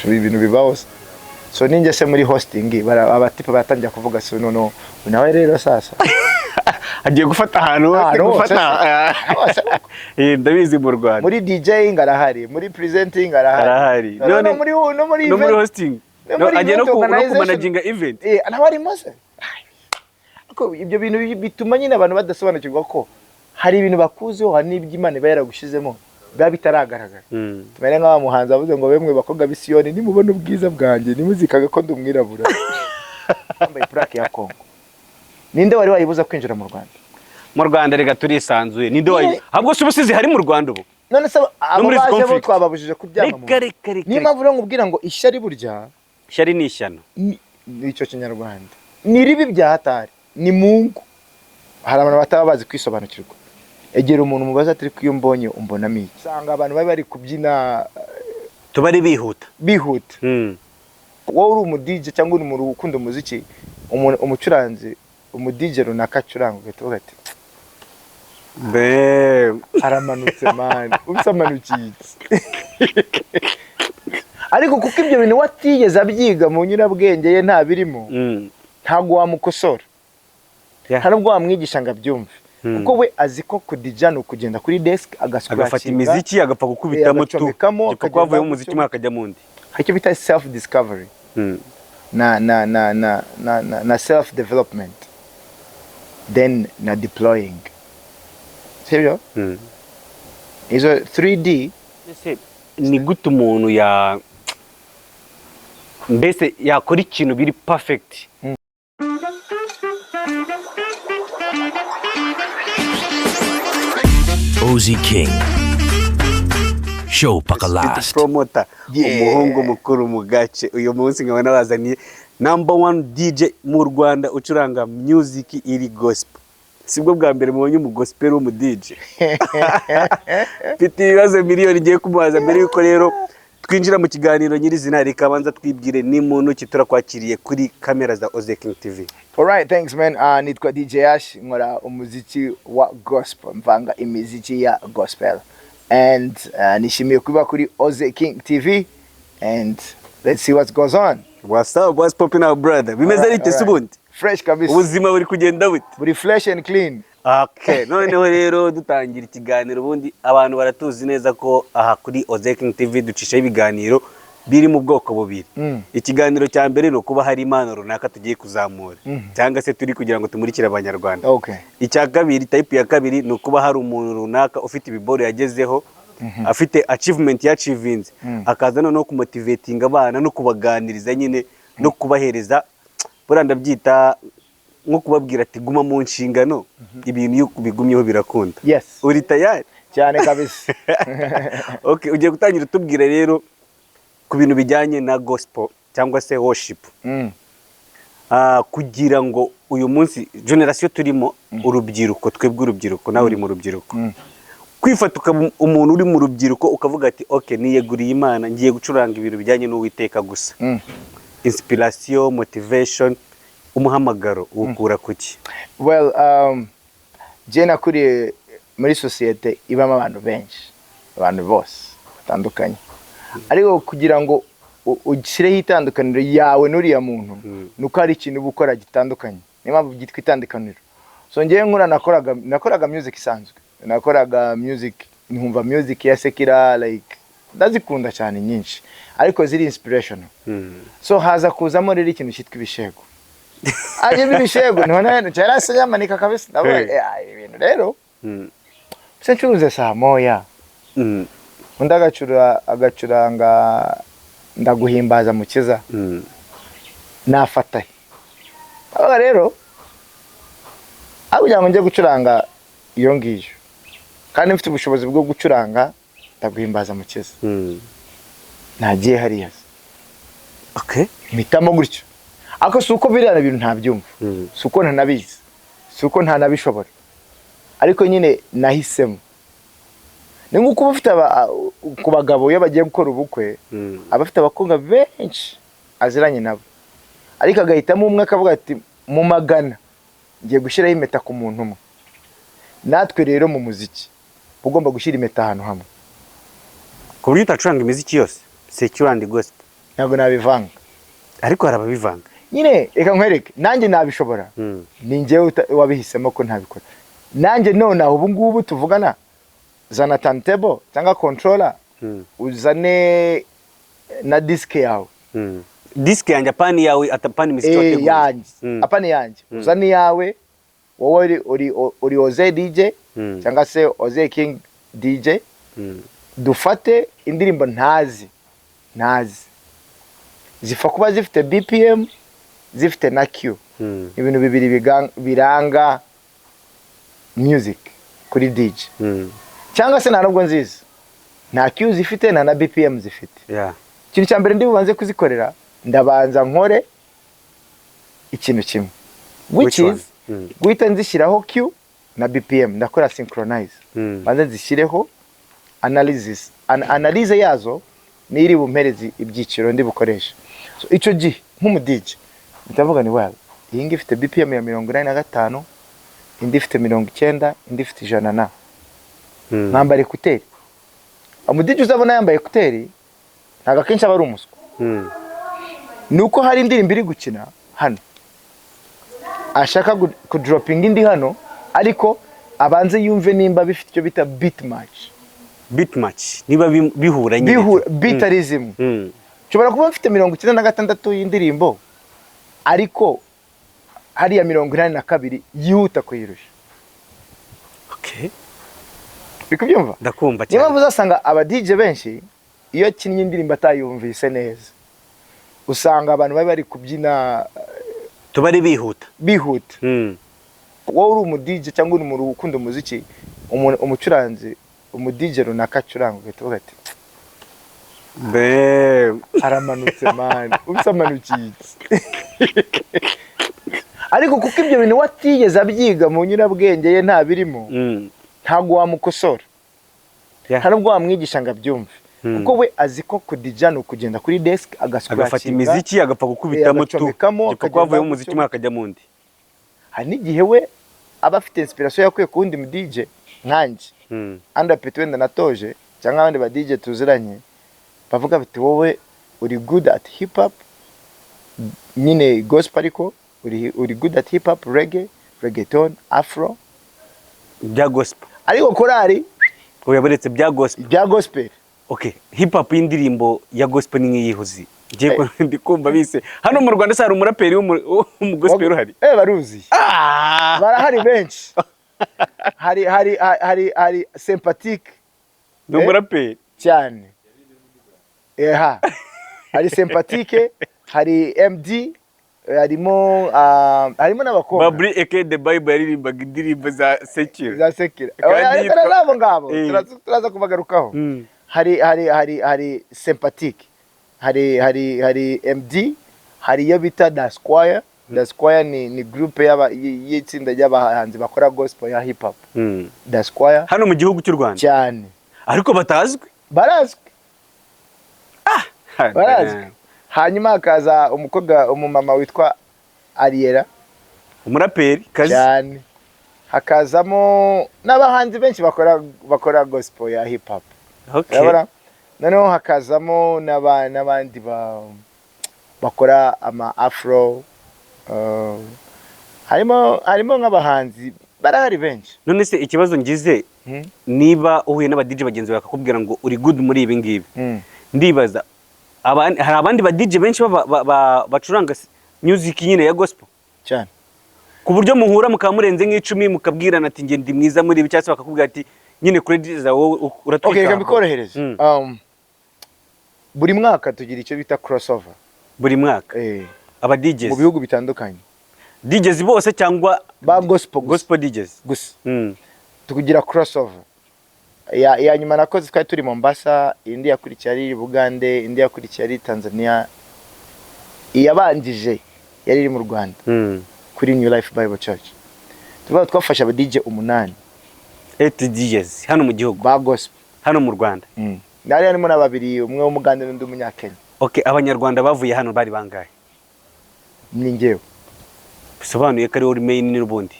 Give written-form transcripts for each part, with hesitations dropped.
Ibintu bibaho se? So ninjye se muri hosting, abatipe baratangira kuvuga, so noneho nawe rero sasa agiye gufata ahantu hose. Ahantu hose. Gufata. Hose. Ndabizi mu Rwanda. Muri DJing arahari, muri presenting arahari. Arahari. No muri no muri no muri event. Hosting. No No, muri agiye no event no organization. kumanaginga event. Nawe arimo se. Ariko ibyo bintu bituma nyine abantu badasobanukirwa ko hari ibintu bakuziho, hari n'ibyo Imana iba yaragushyizemo biba bitaragaragara. Tumere nk'awa muhanzi avuze ngo: "Bemwe bakobwa b'i Siyoni, nimubona ubwiza bwanjye nimuzikaga ko ndi umwirabura." Wambaye plaque ya Congo, ninde wari wayibuza kwinjira mu Rwanda? Mu Rwanda reka turisanzuye, ninde wayi ahubwo se ubusizi hari mu Rwanda ubu? None se abo Muri izi baje bo conflict. twababujije kuryama mu Reka, reka, reka. Niyo mpamvu rero nkubwira ngo ishyari burya Ishyari ni ishyano. Ni icyo Kinyarwanda ni ribi bya hatari, ni mungu. Hari abantu bataba bazi kwisobanukirwa. Egera umuntu umubaza ati: "Ariko iyo mbonye umbonamo iki?" Usanga abantu bari bari kubyina tubari bihuta. Bihuta. Wowe uri umu DJ cyangwa uri umuntu ukunda umuziki, umucuranzi, umu DJ runaka acuranga, ugahita uvuga ati: Be "Aramanutse man, ubuse amanukiye iki?" Ariko kuko ibyo bintu watigeze abyiga mu nyurabwenge ye, nta birimo, ntabwo wamukosora. Nta nubwo wamwigisha ngo abyumve, kuko we azi ko kudija ni ukugenda kuri desk agafata agascratchinga, imiziki, agapfa gukubitamo tu. Agacomekamo, gipfa akagenda kuba havuyemo umuziki gutyo. umwe akajya mu wundi. Hari icyo bita self discovery na self development, then na deploying, sibyo? Izo 3D. Ese ni gute umuntu ya mbese yakora ikintu biri perfect? Ozzy King. Show Pakalast. Promoter, Yeah. umuhungu mukuru mu gace, uyu munsi nkaba nabazaniye number one DJ mu Rwanda ucuranga music iri gospel. Sibwo bwa mbere mubonye umu gospel w'umu DJ. Mfite ibibazo miliyoni igiye kumubaza. Mbere yuko rero twinjira mu kiganiro nyirizina, reka abanza twibwire ni muntu ki. Turakwakiriye kuri kamera za Ozzy King TV. Alright, thanks man. Nitwa DJ Ash, nkora umuziki wa gospel, mvanga imiziki ya gospel. And nishimiye kuba kuri Oze King TV and let's see what goes on. What's up, what's popping up, brother? Bimeze Alright, bite se alright. ubundi? Fresh kabisa. Ubuzima buri kugenda bute? Buri fresh and clean. Okay, noneho rero dutangira ikiganiro, ubundi abantu baratuzi neza ko aha kuri Oze King TV ducishaho ibiganiro biri mu bwoko bubiri. Ikiganiro cya mbere ni ukuba hari impano runaka tugiye kuzamura cyangwa se turi kugira ngo tumurikire Abanyarwanda. Icya kabiri, type ya kabiri, ni ukuba hari umuntu runaka ufite ibiboro yagezeho, afite achievement yachievinze, akaza noneho kumotivatinga abana no kubaganiriza nyine no kubahereza, buriya ndabyita nko kubabwira ati: "Guma mu nshingano, ibintu iyo ubigumyeho birakunda." Uri tayari? Cyane kabisa. Okay, ugiye gutangira utubwira rero ku bintu bijyanye na gospel cyangwa se worship. Kugira ngo uyu munsi generation turimo, urubyiruko, twebwe urubyiruko, nawe uri mu rubyiruko, kwifata ukaba umuntu uri mu rubyiruko ukavuga ati: "Ok, niyeguriye Imana, ngiye gucuranga ibintu bijyanye n'Uwiteka gusa." Inspiration, motivation, umuhamagaro uwukura kuki? Well, je nakuriye muri sosiyete ibamo abantu benshi, abantu bose batandukanye, ariko kugira ngo ushyireho itandukaniro yawe n'uriya muntu, ni uko hari ikintu uba ukora gitandukanye. Niyo mpamvu byitwa itandukaniro. So ngewe nkura nakoraga music isanzwe, nakoraga music nkumva music ya secular, like ndazikunda cyane nyinshi, ariko ziri inspirational. So haza kuzamo rero ikintu cyitwa ibishego, hajemo ibishego niho cyarase nyamanika kabisa, ndavuga: Hey. "Eh, ibi bintu rero se ncuruze saa moya?" Undi agacuranga "Ndaguhimbaza Mukiza", nafatahe. Abaga rero aho kugira ngo njye gucuranga iyo ngiyo kandi mfite ubushobozi bwo gucuranga "Ndaguhimbaza Mukiza", nagiye hariya se. Mpitamo gutyo, ariko si uko biriya bintu ntabyumva, si uko ntanabizi, si uko ntanabishobora, ariko nyine nahisemo. Ni nk'uko uba ufite ku bagabo, iyo bagiye gukora ubukwe, aba afite abakobwa benshi aziranye nabo, ariko agahitamo umwe akavuga ati: "Mu magana ngiye gushyiraho impeta ku muntu umwe." Natwe rero mu muziki uba ugomba gushyira impeta ahantu hamwe. Ku buryo utacuranga imiziki yose, secular and gospel? Ntabwo nabivanga. Ariko hari ababivanga. Nyine reka nkwereke, nanjye nabishobora. Ni njyewe wabihisemo ko ntabikora. Nanjye nonaha ubu ngubu tuvugana, zana turntable cyangwa controller, uzane na disque yawe. Disque yanjye, apani yawe, atapani imiziki wateguye. Yanjye. Apani yanjye. Uzane iyawe wowe, uri Oze DJ cyangwa se Oze King DJ. Dufate indirimbo ntazi, zipfa kuba zifite BPM, zifite na Q. Ibintu bibiri biranga music kuri DJ. Cyangwa se nta nubwo nziza, nta Q zifite, nta na BPM zifite. Ikintu cya mbere ndi bubanze kuzikorera, ndabanza nkore ikintu kimwe, which Which one? is guhita nzishyiraho Q na BPM. Ndakora synchronize, banze nzishyireho analysis, analyse yazo niyo iri bumpereze ibyiciro ndi bukoresha. So, icyo gihe nk'umu DJ ndavuga ni well, iyi ngiyi ifite BPM ya 85, indi ifite 90, indi ifite 100 na nkambara écouteurs. Umu DJ uzabona yambaye écouteurs ntabwo akenshi aba ari umuswa. Ni uko hari indirimbo iri gukina hano, ashaka kudropinga indi hano, ariko abanze yumve nimba bifite icyo bita beat match. Beat match, niba bihura nyine. Bihura, beat ari zimwe. Nshobora kuba mfite 96 y'indirimbo, ariko hariya 82 yihuta kuyirusha. Uri kubyumva? Ndakumva Niyo cyane. mpamvu uzasanga aba DJ benshi, iyo akinnye indirimbo atayumvise neza, usanga abantu bari bari kubyina Tuba ari bihuta. Bihuta. Wowe uri umu DJ cyangwa uri umuntu ukunda umuziki, umucuranzi, umu DJ runaka acuranga, ugahita uvuga ati: Be "Aramanutse man, ubuse amanukiye iki?" Ariko kuko ibyo bintu watigeze abyiga mu nyurabwenge ye, nta birimo, ntabwo wamukosora. Nta nubwo wamwigisha ngo abyumve, kuko we azi ko kudija ni ukugenda kuri desk, agafata agascratchinga, imiziki, agapfa gukubitamo tu, agacomekamo, gipfa kuba akagenda havuyemo umuziki gutyo. umwe akajya mu wundi. Hari n'igihe we aba afite inspiration yakuye ku wundi mu DJ nkanjye, Anda Peti wenda natoje, cyangwa abandi ba DJ tuziranye, bavuga bati: "Wowe uri good at hip hop nyine, gospel, ariko uri good at hip hop, reggae, reggaeton, afro." Bya gospel. Ariko korari Oya, buretse bya gospel. Bya gospel. Okay, hip hop y'indirimbo ya gospel ni nk'iyihuzi ngiye ndi kumva bise hano mu Rwanda se hari umuraperi w'umu gospel uhari? Baruzi. Barahari benshi. Hari Sympatique. Ni umuraperi? Cyane. Eha, hari Sympatique, hari MD, harimo n'abakobwa. Babri aka The Bible yaririmbaga indirimbo za secular. Za secular. Kandi Ariko n'abo ngabo turaza kubagarukaho. Hari Sympatique, hari MD, hari iyo bita Da Squire. Da Squire ni groupe y'itsinda ry'abahanzi bakora gospel ya hip hop. Da Squire. Hano mu gihugu cy'u Rwanda? Cyane. Ariko batazwi? Barazwi, barazwi. Hanyuma hakaza umukobwa, umumama witwa Ariera. Umuraperi kazi. Cyane. Hakazamo n'abahanzi benshi bakora gospel ya hip hop. Urabona, noneho hakazamo n'abandi bakora ama afro, harimo nk'abahanzi barahari benshi. None se ikibazo ngize, niba uhuye n'aba DJ bagenzi bawe bakakubwira ngo uri good muri ibi ngibi, ndibaza hari abandi ba DJ benshi bacuranga music nyine ya gospel? Cyane. Ku buryo muhura mukaba murenze nk'icumi, mukabwirana ati: "Njye ndi mwiza muri ibi," cyangwa se bakakubwira ati nyine credit zawe wowe uratwika. Okay, reka mbikorohereze. Buri mwaka tugira icyo bita crossover. Buri mwaka? Aba DJs? Mu bihugu bitandukanye. DJs bose cyangwa Ba gospel gusa. Gospel DJs? Gusa. Tukugira crossover. Ya nyuma nakoze twari turi Mombasa, indi yakurikiye ari Bugande, indi yakurikiye ari Tanzania, iyabanjije yari iri mu Rwanda kuri New Life Bible Church. Tuvuga twafashe aba DJ umunani. Eight DJs hano mu gihugu? Ba gospel. Hano mu Rwanda? Nari harimo na babiri, umwe w'Umugande n'undi w'Umunyakenya. Okay, Abanyarwanda bavuye hano bari bangahe? Ni njyewe. Bisobanuye ko ari wowe uri main n'ubundi.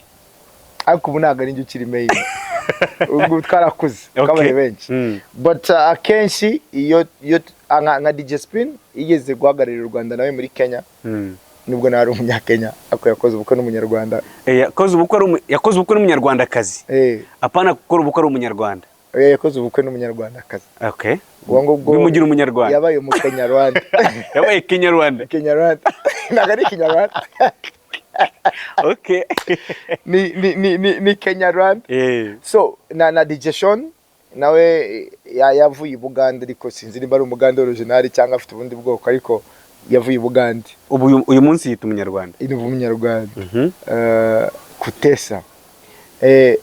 Ariko ubu ntabwo ari njye ukiri main, ubu twarakuze, twabaye benshi. But akenshi iyo Nka DJ Spin yigeze guhagararira u Rwanda nawe muri Kenya, nubwo nawe ari umunyakenya, ariko yakoze ubukwe n'umunyarwanda. Yakoze ubukwe n'umunyarwandakazi? Apana gukora ubukwe ari umunyarwanda? Oya, yakoze ubukwe n'umunyarwandakazi. Ubwo ngubwo Bimugira umunyarwanda. yabaye umukenyarwanda. Yabaye Kenyarwanda. Kenyarwanda, ntabwo ari Kinyarwanda. Ni Kenyarwanda. So na DJ Sean nawe yavuye i Bugande, ariko sinzi niba ari umugande original cyangwa afite ubundi bwoko, ariko yavuye i Bugande. Ubu uyu munsi yita umunyarwanda. Ni umunyarwanda. Kutesa.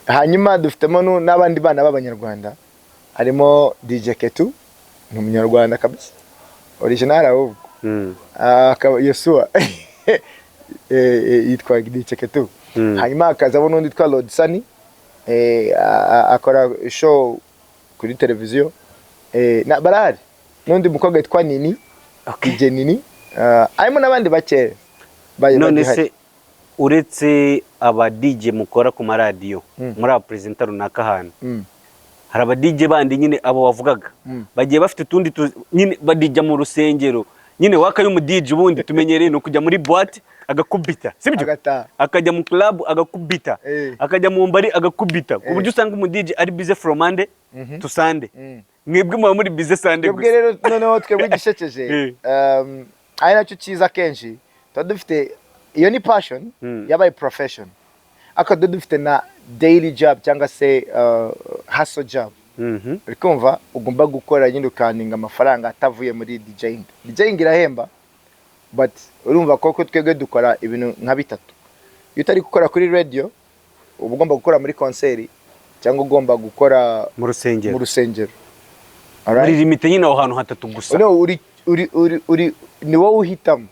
Hanyuma dufitemo n'abandi bana b'abanyarwanda, harimo DJ Ketu, ni umunyarwanda kabisa original ahubwo. Akaba Yosua, yitwa DJ Ketu. Hanyuma hakazamo n'undi witwa Lord Sunny, akora show kuri televiziyo. Barahari n'undi mukobwa witwa Nini. DJ Nini. Harimo n'abandi bakeya None bagihari. se uretse aba DJ mukora ku maradiyo, muri aba perezida runaka ahantu, hari aba DJ bandi nyine abo wavugaga bagiye bafite utundi nyine badijya mu rusengero nyine waka y'umu DJ? Ubundi tumenyereye ni ukujya muri boîte agakubita, sibyo? Agataha. Akajya mu club agakubita, akajya mu mbari agakubita, ku buryo usanga umu DJ ari busy from Monday to Sunday. Mwebwe muba muri busy Sunday Twebwe gusa? rero noneho twebwe igishekeje, ari nacyo cyiza, kenshi tuba dufite iyo ni passion yabaye profession, ariko tuba dufite na daily job cyangwa se hustle job. Uri kumva, ugomba gukora nyine ukaninga amafaranga atavuye muri DJing. DJing irahemba, but urumva koko twebwe dukora ibintu nka bitatu. Iyo utari gukora kuri radio, uba ugomba gukora muri concert cyangwa ugomba gukora mu rusengero. Mu rusengero. Muri Alright? limite nyine aho hantu hatatu gusa. No, uri ni wowe uhitamo.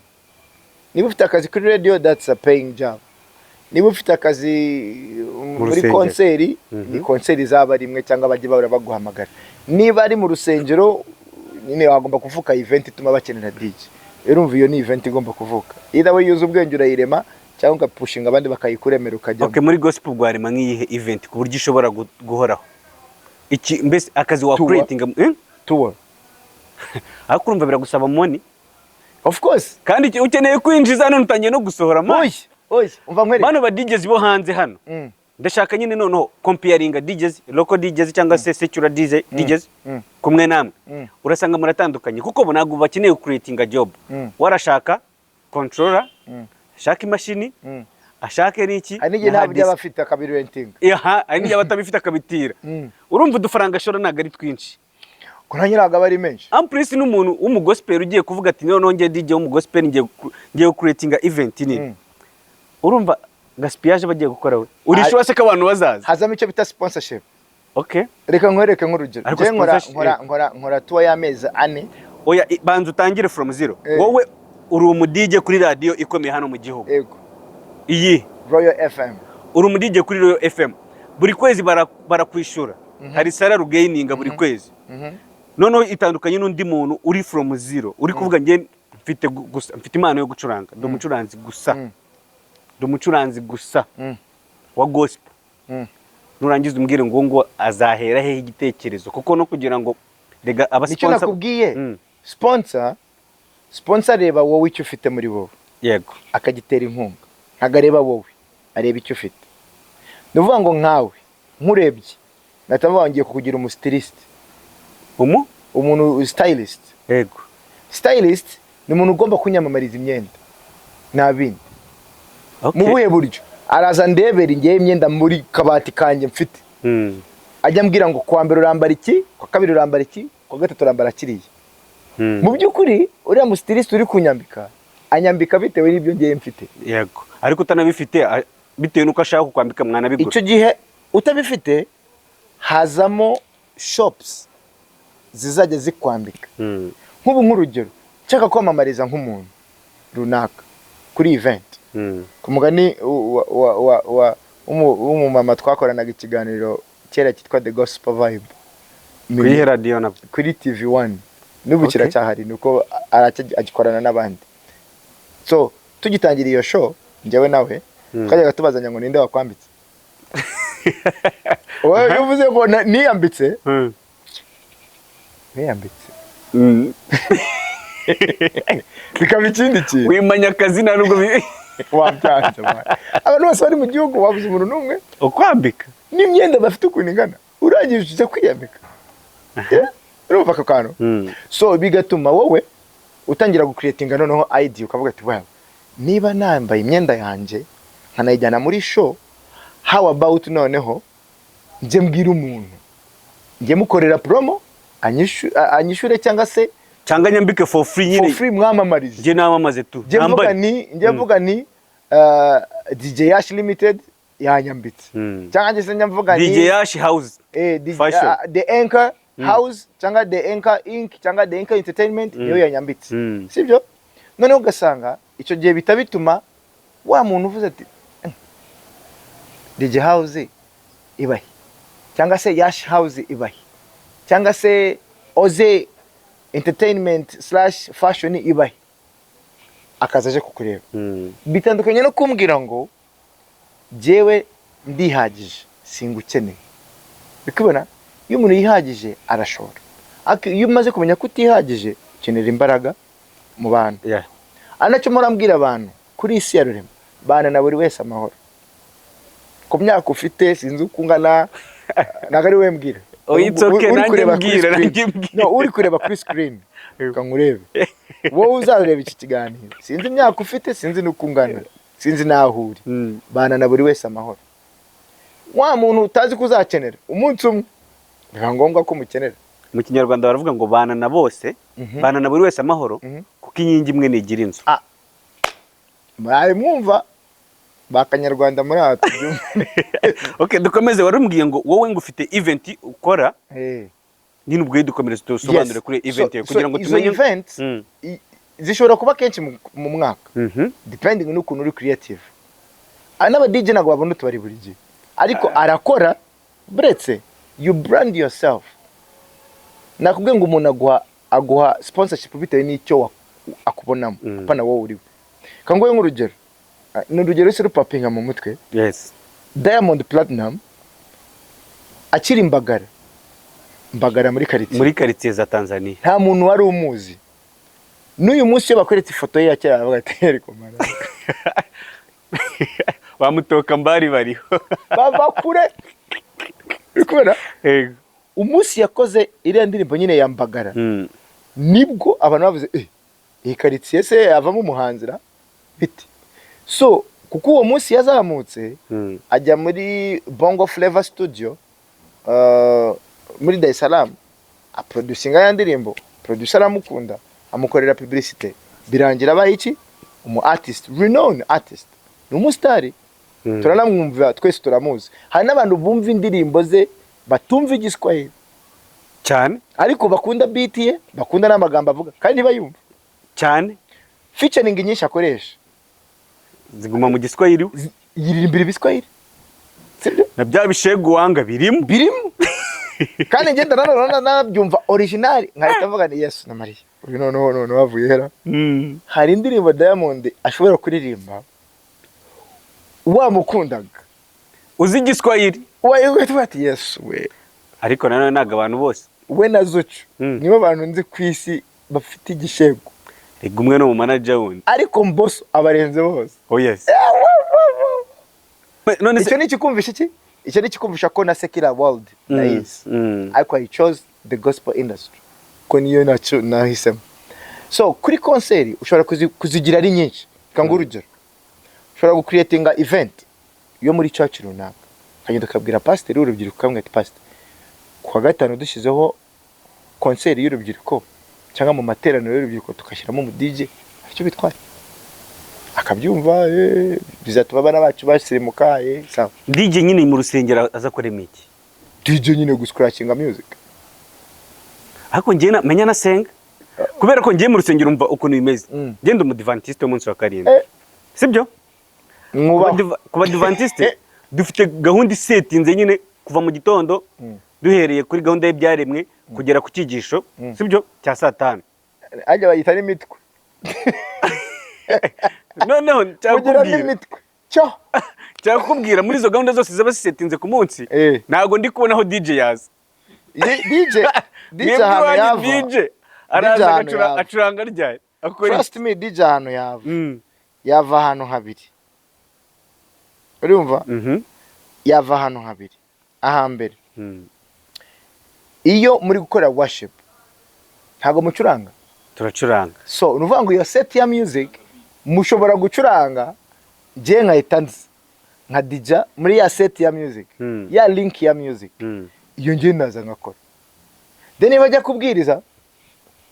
Niba ufite akazi kuri radio, that's a paying job. Niba ufite akazi muri rusengero. concert, ni concert izaba rimwe cyangwa bajye bahora baguhamagara. Niba ari mu rusengero nyine, wagomba kuvuka event ituma bakenera DJ. Urumva iyo ni event igomba kuvuka, either way yuza ubwenge urayirema cyangwa ugapushinga abandi bakayikuremera ukajyamo. Okay, muri gospel rwarema nk'iyihe event ku buryo ishobora guhoraho? Iki mbese akazi wa Tour. creating, eh? Tour. Ariko urumva biragusaba money. Of course. Kandi ukeneye kwinjiza, none utangiye no gusohora money. Oya, oya, umva nkwereke. Bano ba DJs bo hanze hano, ndashaka nyine noneho comparinga DJs, local DJs cyangwa se secular DJ, DJs kumwe namwe, urasanga muratandukanye, kuko bo ntabwo bakeneye creatinga job. Warashaka controller, ashaka imashini, ashake n'iki Hari n'igihe na nta hard buryo aba disk. afite akabirentinga. Aha, hari n'igihe aba atabifite akabitira. Urumva udufaranga ashora ntabwo ari twinshi. Ko nanjye ntabwo aba ari menshi. En plus n'umuntu w'umugospel ugiye kuvuga ati noneho ngiye DJ w'umugospel, ngiye creatinga event nini, urumva gaspillage bagiye gukora, we urishura se ko abantu bazaza? Hazamo icyo bita sponsorship. Reka nkwereke nk'urugero. Ariko Njyewe nkora sponsorship- nkora tour y'amezi 4. Oya, banza utangire from zero. Wowe uri umu DJ kuri radiyo ikomeye hano mu gihugu. Yego. Iyi? Royal FM. Uri umu DJ kuri Royal FM, buri kwezi barakwishyura, hari salary ugaininga buri kwezi. Noneho itandukanye n'undi muntu uri from zero, uri kuvuga njye mfite gusa mfite impano yo gucuranga, ndi umucuranzi gusa, ndi umucuranzi gusa wa gospel. Nurangiza umbwire ngo azahera hehe igitekerezo? Kuko no kugira ngo rega aba Nicyo sponsor nakubwiye. Sponsor areba wowe icyo ufite muri wowe, akagitera inkunga. Ntabwo areba wowe, areba icyo ufite. Ni ukuvuga ngo nkawe nkurebye nahita mvuga ngo ngiye kukugira umustylist. Umu? Umuntu stylist. Stylist ni umuntu ugomba kunyamamariza imyenda, nta bindi. Mu buhe buryo? Araza ndebera ngewe imyenda muri kabati kanjye mfite, ajya ambwira ngo kuwa mbere urambara iki, kuwa kabiri urambara iki, kuwa gatatu urambara kiriya. Mu by'ukuri uriya mustylist uri kunyambika, anyambika bitewe n'ibyo ngewe mfite. Yego, ariko utanabifite, bitewe n'uko ashaka kukwambika mwanabigura. Icyo gihe utabifite, hazamo shops zizajya zikwambika. Nk'ubu nk'urugero, nshaka kwamamariza nk'umuntu runaka kuri event, ku mugani w'umumama twakoranaga ikiganiro kera cyitwa The Gospel Vibe. Kuri ihe radiyo nabwo? Kuri TV One. N'ubu kiracyahari, ni uko agikorana n'abandi. So tugitangira iyo show, njyewe nawe twajyaga tubazanya ngo ninde wakwambitse. Wowe iyo uvuze ngo niyambitse, niyambitse. Bikaba ikindi kintu. Wimanya akazina nubwo Wabyanze, man. Abantu bose bari mu gihugu, wabuze umuntu n'umwe ukwambika? N'imyenda bafite ukuntu ingana, urangije ujya kwiyambika. Yeah? Urumva ako kantu? So bigatuma wowe utangira gucreatinga noneho idea, ukavuga ati: "Well, niba nambaye imyenda yanjye nkanayijyana muri show, how about noneho njye mbwira umuntu, njye mukorera promo, anyishure cyangwa se cyangwa nyambike for free for nyine, free, mwamamarize." Njye namamaze tu. Njye mvuga Nambare. ni njye mvuga ni DJ Yash Limited yanyambitse, cyangwa se njye mvuga ni DJ Yash House DJ, Fashion. The Anchor House cyangwa The Anchor Inc cyangwa The Anchor Entertainment niyo yanyambitse. Sibyo? Noneho ugasanga icyo gihe bita bituma wa muntu uvuze ati: "DJ House ibahe, cyangwa se Yash House ibahe, cyangwa se Oze Entertainment/Fashion ibahe," akaza aje kukureba. Bitandukanye no kumbwira ngo jyewe ndihagije, singukeneye. Bikubona, iyo umuntu yihagije arashora, ariko iyo umaze kumenya ko utihagije, ukenera imbaraga mu bantu. Ari nacyo murambwira abantu kuri isi ya rurema: bana na buri wese amahoro. Ku myaka ufite, sinzi uko ungana, ntabwo ari we mbwira. Oh, it's okay, Uri nanjye kureba kuri mbwira, screen. nanjye mbwira. No, uri kureba kuri screen, reka nkurebe, wowe uzareba iki kiganiro, sinzi imyaka ufite, sinzi n'uko ungana, sinzi n'aho uri. Bana na buri wese amahoro. Wa muntu utazi ko uzakenera umunsi umwe, biba ngombwa ko umukenera. Mu Kinyarwanda baravuga ngo bana na bose, bana na buri wese amahoro, kuko inkingi imwe ntigira inzu. Muraye mwumva ba Kanyarwanda muri aha, tubyumve. Okay, dukomeze. Wari umbwiye ngo wowe ngo ufite event ukora nyine, ubwo dukomereze dusobanure kuri event yawe kugira ngo izo tumenye. Events zishobora kuba kenshi mu mwaka, depending n'ukuntu uri creative. N'aba DJ ntabwo babona utubari buri gihe, ariko arakora. Buretse you brand yourself, nakubwiye ngo umuntu aguha sponsorship bitewe n'icyo akubonamo, apana wowe uriwe. Kanguhe nk'urugero. Ni urugero rusa rupapinga mu mutwe. Diamond Platinum akiri Mbagara, Mbagara muri karitsiye, muri karitsiye za Tanzania, nta muntu wari umuzi. N'uyu munsi iyo bakweretse ifoto ye ya kera, baravuga ati: "Ariko mara." Bamutoka mbari bariho. Bava kure, uri kubona? Yego. Umunsi yakoze iriya ndirimbo nyine ya Mbagara, nibwo abantu bavuze: "Eh, iyi karitsiye se yavamo umuhanzi ra biti?" So kuko uwo munsi yazamutse, ajya muri Bongo Flavor Studio muri Dar es Salaam, aproducinga ya ndirimbo, producer aramukunda, amukorera publicité, birangira abaye iki? Umu artist, renowned artist, ni umusitari. Turanamwumva twese, turamuzi. Hari n'abantu bumva indirimbo ze batumva Igiswahili, cyane, ariko bakunda beat ye, bakunda n'amagambo avuga, kandi ntibayumva. Featuring nyinshi akoresha ziguma mu Giswahili. Yiririmbira Ibiswahili, sibyo? Na bya bishegu wanga birimo. Birimo, kandi ngenda nanabyumva original, nkahita mvuga ni Yesu na Mariya, uyu noneho avuye hera. Hari indirimbo Diamond ashobora kuririmba wamukundaga, uzi Igiswahili, wahita ati: "Yesu we." Ariko nanone ntabwo abantu bose. We na Zucu nibo bantu nzi ku isi bafite igishego. Rega umwe no mu manager wundi. Ariko Mbosso abarenze bose. Oh yes, none se Icyo ni ikikumvisha iki? Icyo ni ikikumvisha ko na secular world ndayizi, ariko I chose the gospel industry ko niyo nacyo nahisemo. So kuri concert ushobora kuzigira ari nyinshi. Reka nguhe urugero: ushobora gucreatinga event yo muri church runaka, ukagenda ukabwira pasiteri w'urubyiruko, ukamubwira ati: "Pasiteri, ku wa gatanu dushyizeho concert y'urubyiruko cyangwa mu materaniro y'urubyiruko, tugashyiramo umu DJ, icyo bitwaye?" Akabyumva: "Bizatuma abana bacu basirimuka, sawa." DJ nyine mu rusengero aza kurema iki? DJ nyine guscratchinga music. Ariko njye menya nasenga, kubera ko ngiye mu rusengero, umva ukuntu bimeze. Ngenda umudivantiste w'umunsi wa karindwi, sibyo? Mwubaho. Ku badivantiste dufite gahunda isetinze nyine kuva mu gitondo, duhereye kuri gahunda y'ibyaremwe kugera ku cyigisho, sibyo, cya saa tanu. Ajya bayita n'imitwe. Noneho mugira cyakubwira n'imitwe cyo. Cyakubwira, muri izo gahunda zose ziba zisetinze ku munsi, ntabwo ndi kubona aho DJ yaza. DJ Mwebwe ahantu iwanyu yava. DJ Araza ahantu agacura, yava. Acuranga ryari? Akora iki? Trust me, DJ ahantu yava, yava ahantu habiri, urumva? Mhm. Yava ahantu habiri. Ahambere, iyo muri gukora worship ntabwo mucuranga? Turacuranga. So ni ukuvuga ngo iyo set ya music mushobora gucuranga, njye nkahita nza nka DJ muri ya set ya music, ya link ya music. Iyo ngiye naza ngakora, then niba bajya kubwiriza,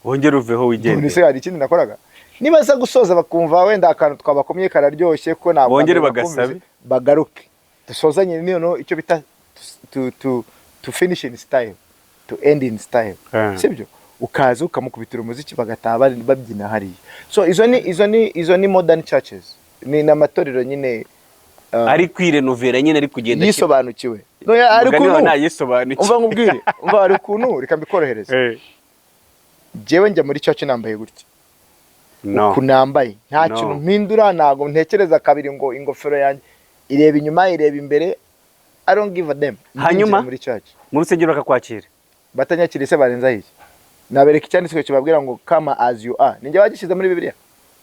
Wongere uveho. None Wigendere. se hari ikindi nakoraga? Niba aza gusoza bakumva wenda akantu twabakomye kararyoshye, ko ntabwo Bongere mbere bakumvise, bagasabe. bagaruke dusozanye noneho icyo bita to finish in style, to end in style. Sibyo? Ukaza ukamukubitira umuziki, bagataha babyina hariya. So izo ni modern churches, ni n'amatorero nyine Ari kwirenovera nyine, ari kugenda. Yisobanukiwe. No, hari Umugani wawe ukuntu nayisobanukiwe. Umva nkubwire, umva, hari ukuntu, reka mbikorohereze. Njyewe njya muri church nambaye gutya. No. Uku nambaye nta No. kintu mpindura, ntabwo ntekereza kabiri ngo ingofero yanjye ireba inyuma, ireba imbere. I don't give a damn. Hanyuma? Ndinjira muri church. Mu rusengero bakakwakira? Batanyakira se barenzaho iki? Nabereka icyanditswe kibabwira ngo "Come as you are". Ninjye wagishyize muri Bibiliya?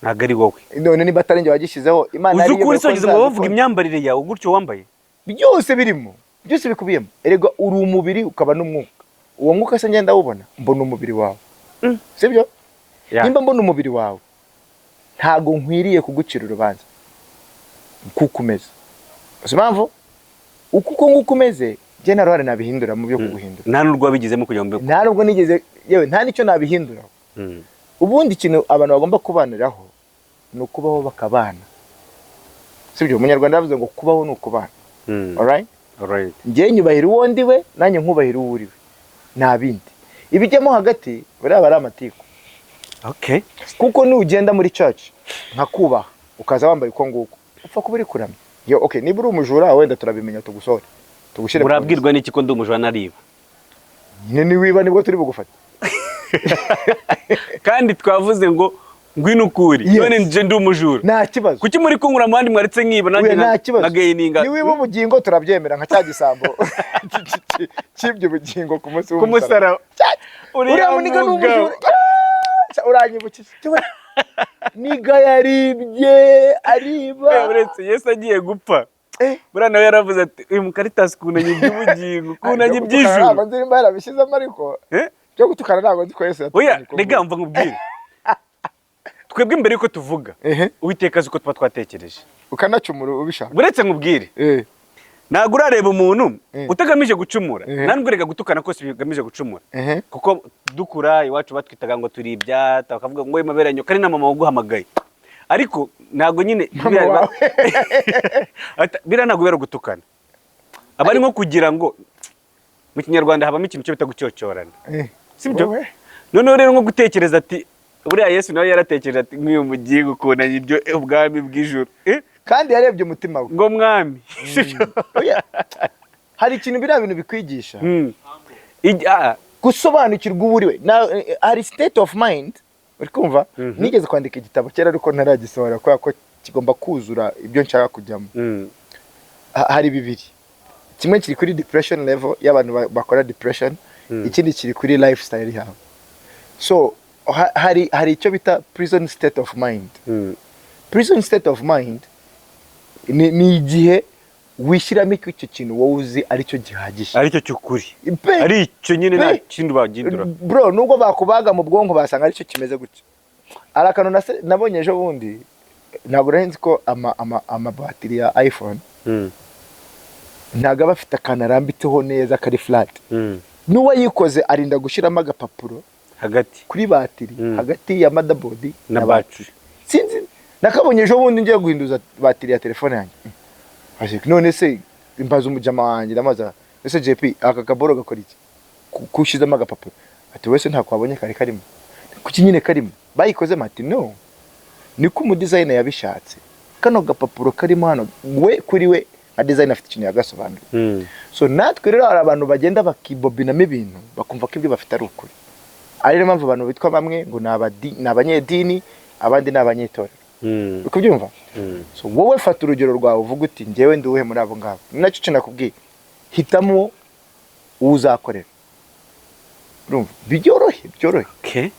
Ntabwo ari wowe. None niba atari njye wagishyizeho, Imana Uzi yari ukuri iyoboye ko sogeze ngo bavuga nzabikora. imyambarire yawe gutyo wambaye? Byose birimo, byose bikubiyemo. Erega uri umubiri ukaba n'umwuka. Uwo mwuka se ngenda wubona, mbona umubiri wawe. Sibyo? Yeah. Nimba mbona umubiri wawe, ntago nkwiriye kugucira urubanza kuko umeze. Uzi impamvu? Uko nguko umeze, njye nta ruhare nabihindura mu byo kuguhindura. Nta n'urwo wabigizemo kugira ngo Nta nubwo nigeze, yewe nta n'icyo nabihinduraho. Ubundi ikintu abantu bagomba kubaniraho ni ukubaho bakabana, sibyo? Umunyarwanda yavuze ngo kubaho ni ukubana. Alright? Alright. Njye nyubahira uwo ndi we, nanjye nkubahira uwo uri we, nta bindi. Ibijyamo hagati buriya aba ari amatiku. Kuko nugenda muri church nkakubaha, ukaza wambaye uko nguko, upfa kuba uri kuramya yo, okay. Niba uri umujura wenda turabimenya, tugusohore, tugushyire. Urabwirwa n'iki ko ndi umujura nariba? Nyine niwiba nibwo turi bugufate. Kandi twavuze ngo ngwino ukuri. Yes. None nje ndi umujura. Nta kibazo. Kuki muri kunkura mu bandi, mwaretse nkiba nanjye? Oya, nta kibazo. Nkageyininga. Niwiba ubugingo turabyemera, nka cya gisambo cyibye ubugingo ku munsi Ku w'umusaraba. musaraba. Uriya Uriya muniga ni mugabo. umujura. Ah, uranyibukije. Niga yaribye ariba. Uretse Yesu agiye gupfa, buriya nawe yaravuze ati: "Uyu mukaritasi ukuntu anyibye ubugingo, ukuntu anyibye ijuru." Ntabwo nzi nimba yarabishyizemo, ariko byo gutukana ntabwo nzi ko Yesu Oya. yatukanye uko Rega mva nkubwire, twebwe mbere yuko tuvuga, Uwiteka azi uko tuba twatekereje. Ukanacumura ubishaka. Uretse nkubwire, ntabwo urareba umuntu utagamije gucumura. Nta nubwo rega gutukana kose bigamije gucumura. Kuko dukura iwacu batwitaga ngo turi ibyata, bakavuga ngo mabere nyoka, ari na mama waguhamagaye, ariko ntabwo nyine Mama wawe. Biriya ntabwo bera gutukana, aba ari nko kugira ngo mu Kinyarwanda habamo ikintu cyo bita gucyocyorana. Sibyo? Wowe? Noneho rero nko gutekereza ati buriya Yesu nawe yaratekereje ati: "Nk'uyu mugiye ukuntu ibyo ubwami bw'ijuru." Kandi yarebye umutima we. Ngo mwami, sibyo? Oya. Hari ikintu biriya bintu bikwigisha, gusobanukirwa uwo uri we. Hari state of mind, uri kumva? Nigeze kwandika igitabo kera, ariko ntaragisohora kubera ko kigomba kuzura ibyo nshaka kujyamo. Hari bibiri: kimwe kiri kuri depression level y'abantu bakora depression, ikindi kiri kuri lifestyle yabo. So hari icyo bita prison state of mind. Prison state of mind ni igihe wishyiramo icyo kintu wowe uzi aricyo gihagije. Aricyo cy'ukuri. Pe! Ari icyo nyine, nta Pe! kindi bagindura. Bro, nubwo bakubaga mu bwonko basanga aricyo kimeze gutya. Hari akantu nabonye ejo bundi, ntabwo nari nzi ko amabatiri ya iPhone ntabwo aba afite akantu arambitseho neza kari flat. N'uwayikoze arinda gushyiramo agapapuro hagati kuri batiri, hagati ya motherboard na battery. Sinzi, nakabonye ejo bundi ngiye guhinduza batiri ya telefone yanjye. Ati, none se imbaza umujama wanjye, ndamaza: "Ese JP, aka kaboro gakora iki kushyizemo agapapuro?" Ati: "Wese ntako wabonye kari karimo? Kuki nyine karimo bayikoze?" Ati: "No, niko umudizayina yabishatse. Kano gapapuro karimo hano, we kuri we nka design afite ikintu yagasobanuye." So natwe rero hari abantu bagenda bakibobinamo ibintu, bakumva ko ibyo bafite ari ukuri. Ari niyo mpamvu abantu bitwa bamwe ngo ni abanyedini, abandi ni abanyetorero. Uri kubyumva? So wowe fata urugero rwawe, uvuga uti: "Njyewe ndi uwuhe muri abo ngabo?" Ni nacyo kintu nakubwiye, hitamo uwo uzakorera. Urumva byorohe, byorohe. Okay.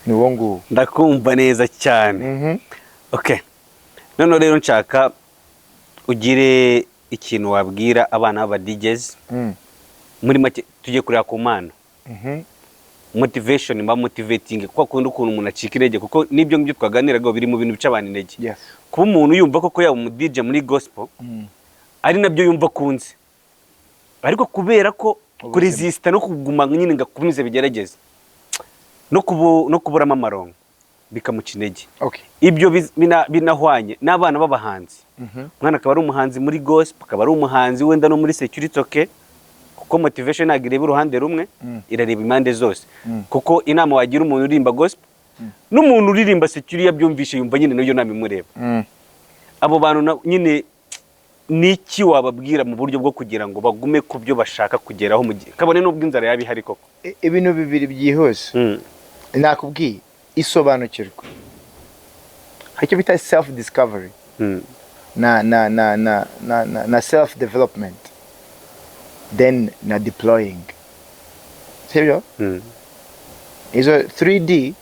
Ni uwo nguwo. Ndakumva neza cyane. Okay, noneho rero nshaka ugire ikintu wabwira abana b'aba DJs. Muri make, tujye kureba ku mpano, motivation, mba motivating kuko akunda ukuntu umuntu acika intege, kuko n'ibyo ngibyo twaganiraga biri mu bintu bica abantu intege. Kuba umuntu yumva koko yaba umu DJ muri gospel, ari nabyo yumva akunze, ariko kubera ko Ubuzima. kuresista no kuguma nyine ngo akomeze bigerageze, no kuburamo amarongo bikamuca intege. Ibyo binahwanye n'abana b'abahanzi. Umwana akaba ari umuhanzi muri gospel, akaba ari umuhanzi wenda no muri secular, okay, kuko motivation ntabwo ireba uruhande rumwe, irareba impande zose. Kuko inama wagira umuntu uririmba gospel n'umuntu uririmba secular, iyo abyumvishe yumva nyine nayo nama imureba. Abo bantu nyine ni iki wababwira mu buryo bwo kugira ngo bagume ku byo bashaka kugeraho, mu gihe kabone n'ubwo inzara yaba ihari koko? Ibintu bibiri byihuse. Nakubwiye, isobanukirwa, hari icyo bita self discovery na self development, then na deploying, sibyo? Izo 3D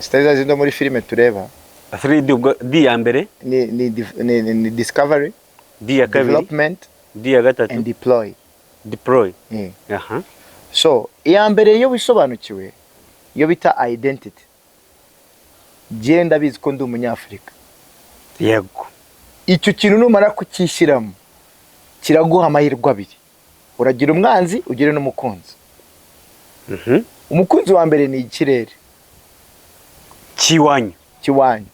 zitari za zindi muri filime tureba. 3D, ubwo D ya mbere? Ni discovery, D ya kabiri? development D ya gatatu? and deploy. Deploy. Yeah. So iya mbere, iyo wisobanukiwe, iyo bita identity, jye ndabizi ko ndi Umunyafurika. Icyo kintu numara kucyishyiramo, kiraguha amahirwe abiri: uragira umwanzi, ugire n'umukunzi. Umukunzi wa mbere ni ikirere cy'iwanyu. Cy'iwanyu.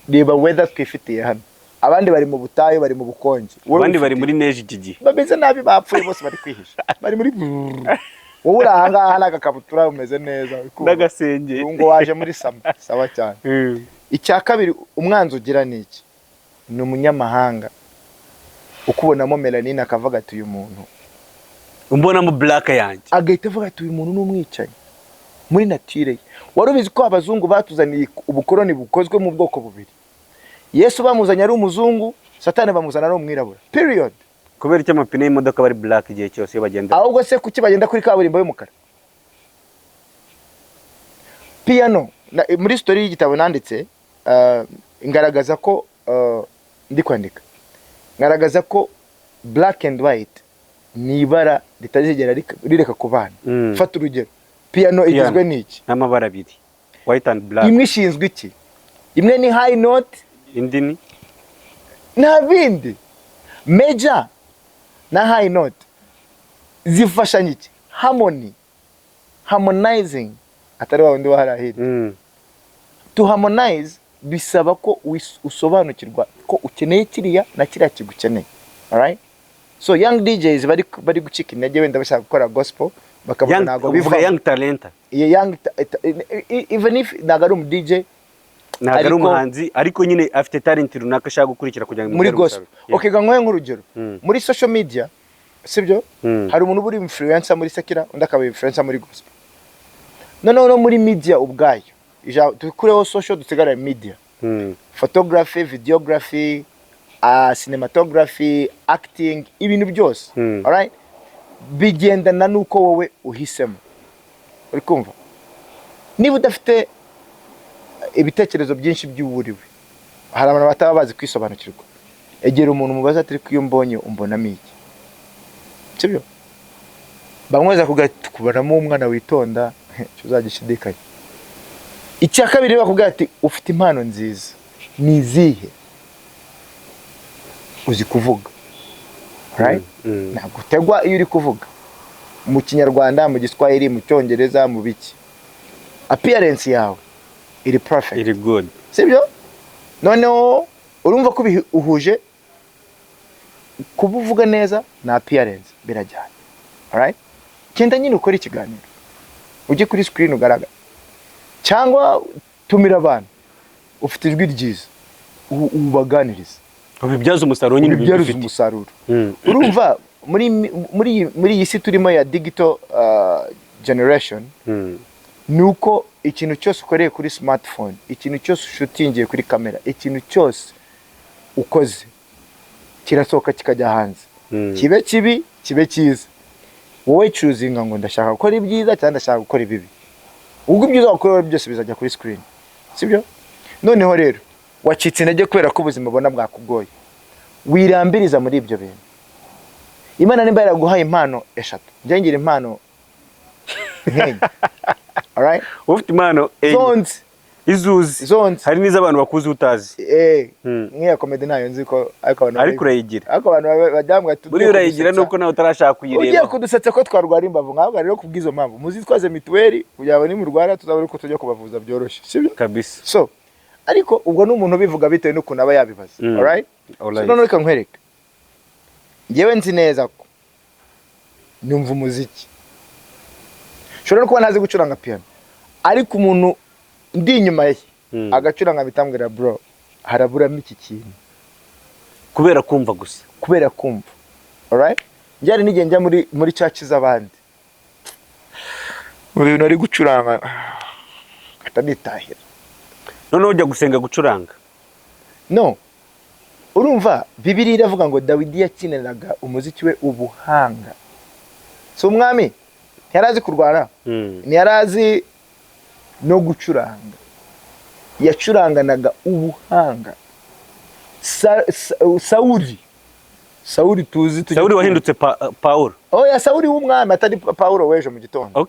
Reba weather twifitiye hano, abandi bari mu butayu, bari mu bukonje. Wowe Abandi bari muri neige iki gihe. Bameze nabi, bapfuye bose, bari kwihisha, bari muri, wowe uri ahangaha n'agakabutura, umeze neza, uri kumva. N'agasenge. Ngo waje muri summer, sawa cyane. Icya kabiri, umwanzi ugira ni iki? Ni umunyamahanga ukubonamo melanin, akavuga ati: "Uyu muntu Umbonamo black yanjye." Agahita avuga ati: "Uyu muntu ni umwicanyi muri nature ye." Wari ubizi ko abazungu batuzaniye ubukoroni bukozwe mu bwoko bubiri? Yesu bamuzanye ari umuzungu, Satani bamuzana ari umwirabura, period. Kubera icyo amapine y'imodoka bari black igihe cyose iyo bagenda? Ahubwo se kuki bagenda kuri kaburimbo y'umukara? Piano muri story y'igitabo nanditse, ngaragaza ko, ndi kwandika, ngaragaza ko black and white ni ibara ritazigera rireka kubana. Fata urugero, piano igizwe n'iki? N'amabara abiri, white and black. Imwe ishinzwe iki? Imwe ni high note. Indi ni? Nta bindi, major na high note zifashanya iki? Harmony, harmonizing, atari wa wundi wa hirya. To harmonize bisaba ko usobanukirwa ko ukeneye kiriya na kiriya kigukeneye. Alright, so young DJs bari gucika intege, wenda bashaka gukora gospel, bakavuga Young, ntabwo uvuga bivamo. young talent. Iyo young even if ntabwo ari umu DJ, Ntabwo ari umuhanzi, ariko nyine afite talent runaka ashaka gukurikira kugira ngo muri imubyare gospel. umusaruro. Okay, ga nk'urugero, muri social media, sibyo? Hari umuntu uba uri influencer muri secular, undi akaba influencer muri gospel. Noneho no muri media ubwayo, dukureho social, dusigare media, photography, videography, cinematography, acting, ibintu byose. Alright, bigendana n'uko wowe uhisemo, uri kumva? Niba udafite ibitekerezo byinshi by'uwuriwe, hari abantu bataba bazi kwisobanukirwa. Egera umuntu, umubaza ati: "Ariko iyo umbonye umbonamo iki?" Sibyo? Bamwe baza kubonamo umwana witonda, uzagishidikanya. Icya kabiri, bakubwira ati: "Ufite impano nziza." Ni izihe? Uzi kuvuga, right? Ntabwo utegwa iyo uri kuvuga mu Kinyarwanda, mu Giswahili, mu Cyongereza, mu biki. Appearance yawe iri perfect. Iri good. Sibyo? Noneho urumva ko uhuje kuba uvuga neza na appearance, birajyana. Alright, genda nyine ukore ikiganiro, ujye kuri screen ugaragara, cyangwa tumira abantu, ufite ijwi ryiza, ubaganirize. Ubibyaza umusaruro nyine ibintu Ubibyaze ufite. umusaruro. Urumva, muri iyi si turimo ya digital generation, ni uko ikintu cyose ukoreye kuri smartphone, ikintu cyose ushutingiye kuri kamera, ikintu cyose ukoze kirasohoka kikajya hanze, kibe kibi, kibe cyiza. Wowe choosinga ngo ndashaka gukora ibyiza cyangwa ndashaka gukora ibibi. Ubwo ibyo uzakora byose bizajya kuri screen, sibyo? Noneho rero wacitse intege kubera ko ubuzima ubona bwakugoye, wirambiriza muri ibyo bintu. Imana nimba yaraguhaye impano eshatu, njye ngira impano nk'enye, alright? Ufite impano enye. Zonzi. Izuzi. Zonzi. Hari n'iz'abantu bakuzi utazi. Eh, nk'iya comedy ntayo nzi ko, ariko abantu Ariko urayigira. Ariko abantu bajya ati Buriya urayigira nuko nawe utarashaka ugiye kuyireba. kudusetsa ko twarwara imbavu nkawe. Rero kubw'izo mpamvu muzitwaze mituweli kugira ngo nimurwara tuzabone uko tujya kubavuza byoroshye, sibyo? Kabisa. So ariko ubwo ni umuntu ubivuga bitewe n'ukuntu aba yabibaza. Alright? Alright. So none reka nkwereke, njyewe nzi neza ko numva umuziki, nshobora no kuba ntazi gucuranga piano, ariko umuntu ndi inyuma ye agacuranga bitambwira: "Bro, haraburamo iki kintu." Kubera kumva gusa. Kubera kumva, alright? Njye hari n'igihe njya muri church z'abandi, mu bintu ari gucuranga ngahita nitahira. Noneho ujya gusenga gucuranga? No, urumva Bibiliya iravuga ngo Dawidi yakiniraga umuziki we ubuhanga. Si umwami? Ntiyari azi kurwana? Ntiyari azi no gucuranga? Yacuranganaga ubuhanga. Sawuli tuzi Sawuli wahindutse Pawulo. Oya, Sawuli w'umwami, atari Pawulo w'ejo mu gitondo. Okay.